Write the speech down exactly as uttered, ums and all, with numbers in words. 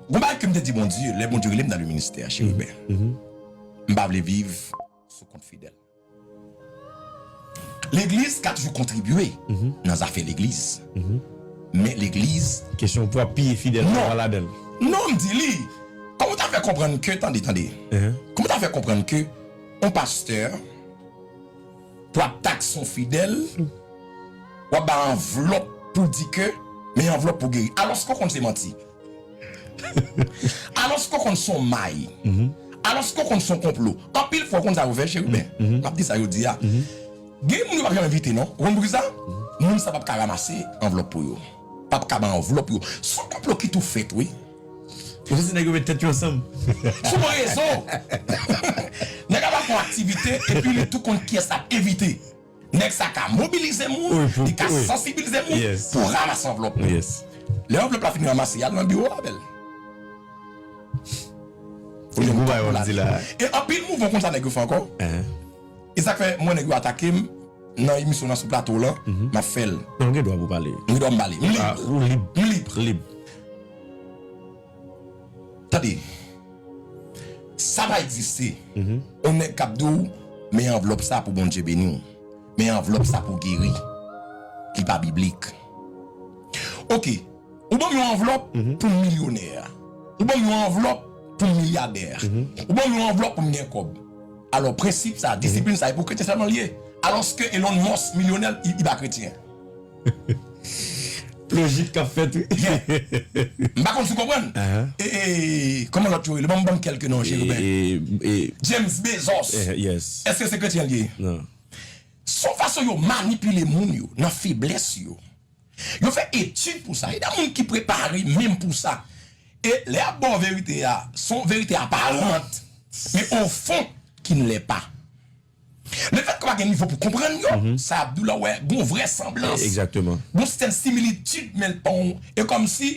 Gon bagay ke m te di Bondye, lè Bondye rele m nan le ministè, Chérubin. M pa vle viv sou kont Fidel. Legliz ka toujou kontribye nan zafè legliz. Men legliz. Kesyon pou ap piye Fidel pa ladan l. Non, m di li. Kòman w ta fè konprann ke, tande, tande. Kòman w ta fè konprann ke yon pastè pou ap takse yon Fidel, w ap ba anvlòp pou di ke, men anvlòp pou geri. Alòske w konn se manti. Alòske w konn se yon may. Alòske w konn se yon konplo. Anpil fwa w konn sa yo fè, Chérubin. M ap di sa yo di a. Gen moun yo p ap janm envite, non. Ou konn poukisa? Moun sa p ap ka ranmase anvlòp pou yo. P ap ka ba anvlòp pou yo. Se yon konplo ki tou fèt, wi. Ou santi nèg yo met tèt yo ansanm. Sou bon rezo. Nèg la pa fè yon aktivite epi li tou konn kiyès l ap envite. Nèg sa ka mobilize moun, li ka sansibilize moun pou ranmase anvlòp. Lè anvlòp la fin ranmase, y al nan biwo a, bèl. Pou li gou bay wap di la. E anpil mouvman konsa nèg yo fè ankò. E sa k fè mwen nèg yo atake m nan emisyon nan sou plato lan, m ap fè l. Non, gen dwa pou pale. Gen dwa m pale. M lib. Ou lib. M lib. Lib. Tande. Sa pa egziste. On nèg k ap di w, men anvlòp sa pou Bondye beni w. Men anvlòp sa pou geri. Li pa biblik. Oke. Ou ban m yon anvlòp pou milyonè. Ou ban m yon anvlòp pou milyadè. Ou ban m yon anvlòp pou m gen kòb. Alò, prensip sa, disiplin sa, e pou kretyen sèlman l ye. Alòske Elon Musk, milyonè, li, li pa kretyen. Lojik k ap fèt, wi. M pa konn si w konprann. E, e, kòman lòt yo rele? Ban m, ban m kèlke non, Chérubin. James Bezos. Èske se kretyen l ye? Non. Se yon fason yo manipile moun yo nan feblès yo. Yo fè etid pou sa. E de moun ki prepare menm pou sa. E lè y ap ba w verite a, se yon verite aparant. Men o fon, ki n lè pa. Lefètke w pa gen nivo pou konprann yo, sa Abdullah wè gon vrèsanblans. Gon sèten similitid, men l pa yon. E kòmsi